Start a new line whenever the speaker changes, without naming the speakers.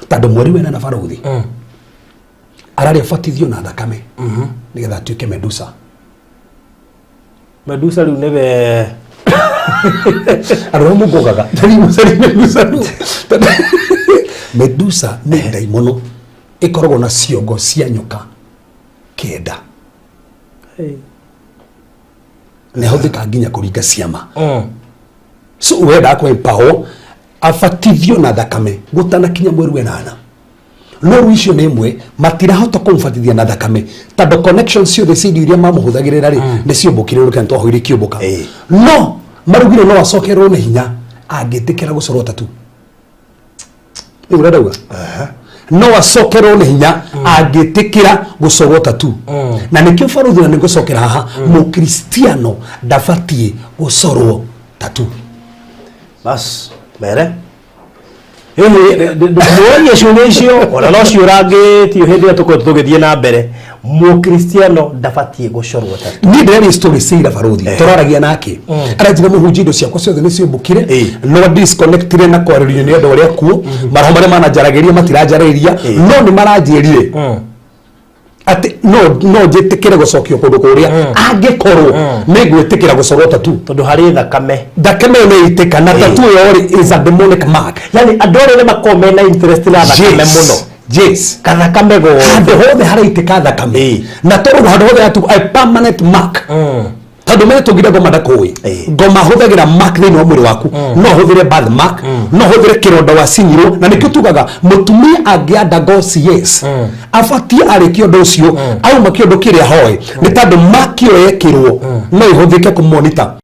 Tondũ mweri wena barothi ararĩa batithio na thakame nĩgetha atuĩke Medusa.
Medusa rĩu nĩwe?
Andũ arĩa mũgogaga Medusa rĩu. Medusa nĩ ndaimono ĩkoragwo na ciongo cia nyoka 9.
Hey.
Na ĩhũthĩkaga nginya kũringa ciama. So wendaga kũ empower abatithio na thakame gũtanakinya mweri wenana, no rĩu icio nĩ imwe matirahota kũmũbatithia na thakame tondũ connection ciothe cia indo iria mamũhũthagĩrĩra rĩ nĩ ciũmbũkire. Rũkena twahoire ikĩũmbũka. No marugire no acokerwo nĩ hinya angĩtĩkĩra gũcorwo tattoo. Nĩ ũrĩa ndauga, no acokerwo nĩ hinya angĩtĩkĩra gũcorwo tattoo. Na nĩkĩo baruthi, na nĩ ngũcokera haha, mũkristiano ndabatiĩ gũcorwo tattoo.
Bas mere mũragia ciũria icio ona no ciũrangĩtio hĩndĩ ĩrĩa tũkoretwo tũgĩthiĩ na mbere. Mũkristiano ndabatiĩ gũcorwo tattoo.
Niĩ ndĩraria story cia baruthi tũraragia nake, aranjĩra, "Mũhunjia, indo ciakwa ciothe nĩ ciũmbũkire, no disconnectire na kwarĩrio nĩ andũ arĩa kuo. Maroho marĩa mananjaragĩria matiranjarĩria, no nĩ maranjĩrire atĩ no njĩtĩkĩre gũcokio kũndũ kũrĩa angĩkorwo nĩ ngwĩtĩkĩra gũcorwo tattoo."
Tondũ harĩ thakame.
Thakame ĩyo nĩ ĩitĩka na tattoo ĩyo rĩ is a demonic mark.
Yani andũ arĩa nĩ makoragwo mena interest na thakame mũno.
Yes.
Kathakame gothe.
Handũ hothe haraitĩka thakame. Na tondũ handũ hothe hatu a permanent mark, tondũ menye tũngire ngoma ndakũĩ. Ngoma hũthagĩra mark thĩinĩ wa mwĩrĩ waku. No hũthĩre birth mark, no hũthĩre kĩronda wacinyirwo. Na nĩkĩo tugaga mũtumia angĩanda CS abatiĩ arĩkia ũndũ ũcio, auma kĩũndũ kĩrĩa hoe, nĩ tondũ mark ĩyo yekĩrwo no ĩhũthĩke kũmonita.